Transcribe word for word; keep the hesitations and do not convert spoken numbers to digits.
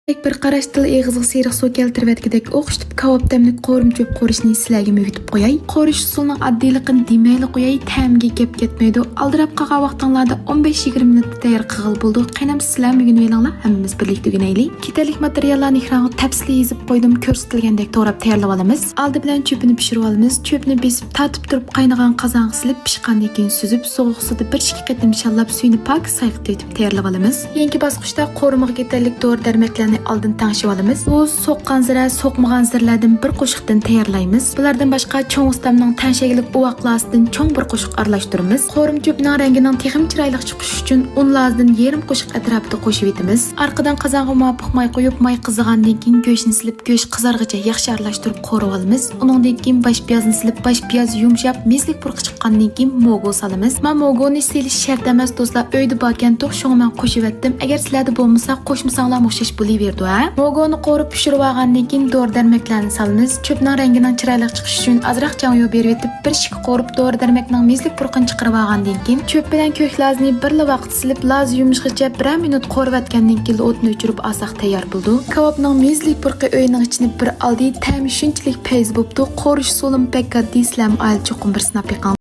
بىر قاراشتىلا ئېغىزغا سېرىق سۇ كەلتۈرۈۋەتكۈدەك ئوخشىتىپ كاۋاپ تەملىك قورۇما چۆپ قورۇشنى سىلەرگە ئۆگىتىپ قوياي. قورۇش ئۇسۇلىنىڭ ئاددىيلىقىنى دېمەيلا قوياي، تەمىگە گەپ كەتمەيدۇ. ئالدىراپ قالغان ۋاقتىڭلاردا ئون بەش يىگىرمە مىنۇتتا تەييار قىلغىلى بولىدۇ. قېنى سىلەرمۇ ئۆگىنىۋېلىڭلار، ھەممىمىز بىرلىكتە ئۆگىنەيلى. كېتەرلىك ماتېرىياللارنى ئېكرانغا تەپسىلىي يېزىپ قويدۇم، كۆرسىتىلگەندەك توغراپ تەييارلىۋالىمىز. ئالدى بىلەن چۆپىنى پىشۇرۇۋالىمىز. چۆپنى بېسىپ تارتىپ تۇرۇپ قاينىغان قازانغا سېلىپ، پىشقاندىن كېيىن سۈزۈپ، سوغۇق سۇدا بىر ئىككى قېتىم شاللاپ، سۈيىنى پاكىز سايقىتىۋېتىپ تەييارلىۋالىمىز. كېيىنكى باسقۇچتا قورۇمىغا كېتەرلىك دورا-دەرمەكلەرنى ئالدىن تەڭشىۋالىمىز. بۇ سوققان زىرە، سوقمىغان زىرىلەردىن بىر قوشۇقتىن تەييارلايمىز. بۇلاردىن باشقا چوڭ ئۇستامنىڭ تەڭشەكلىك ئۇۋاقلاسىدىن چوڭ بىر قوشۇق ئارىلاشتۇرىمىز. قورۇما چۆپىنىڭ رەڭگىنىڭ تېخىمۇ چىرايلىق چىقىشى ئۈچۈن ئۇن لازىدىن يېرىم قوشۇق ئەتراپىدا قوشۇۋېتىمىز. ئارقىدىن قازانغا مۇۋاپىق ماي قۇيۇپ، ماي قىزىغاندىن كېيىن گۆشنى سېلىپ، گۆش قىزارغىچە ياخشى ئارىلاشتۇرۇپ قورۇۋالىمىز. ئۇنىڭدىن كېيىن باش پىيازنى سېلىپ، باش پىياز يۇمشاپ، مېزىلىك پۇرىقى چىققاندىن كېيىن موگو سالىمىز. مانا موگونى سېلىش شەرت ئەمەس دوستلار، ئۆيدە باركەن توق، شۇڭا مەن قوشۇۋەتتىم. ئەگەر سىلەردە بولمىسا، قوشمىساڭلارمۇ ئوخشاش بولۇۋېرىدۇ ھە. موگونى قورۇپ پىشۇرۇۋالغاندىن كېيىن دورا-دەرمەكلەرنى سالىمىز. چۆپنىڭ رەڭگىنىڭ چىرايلىق چىقىشى ئۈچۈن ئازراق جاڭيۇ بېرىۋېتىپ، بىر ئىككى قورۇپ دورا-دەرمەكنىڭ مېزىلىك پۇرىقىنى چىقىرىۋالغاندىن كېيىن، چۆپ بىلەن كۆك لازىنى بىرلا ۋاقىت سېلىپ، لازا يۇمشىغىچە بىرەر مىنۇت قورۇۋەتكەندىن كېيىن ئوتنى ئۆچۈرۈپ ئالساق تەييار بولىدۇ. كاۋاپنىڭ مېزىلىك پۇرىقى ئۆينىڭ ئىچىنى بىر ئالدى، تەمى شۇنچىلىك پەيزى بوپتۇ. قورۇش ئۇسۇلىمۇ بەك ئاددىي، سىلەرمۇ ئائىلىدە چوقۇم بىر سىناپ بېقىڭ.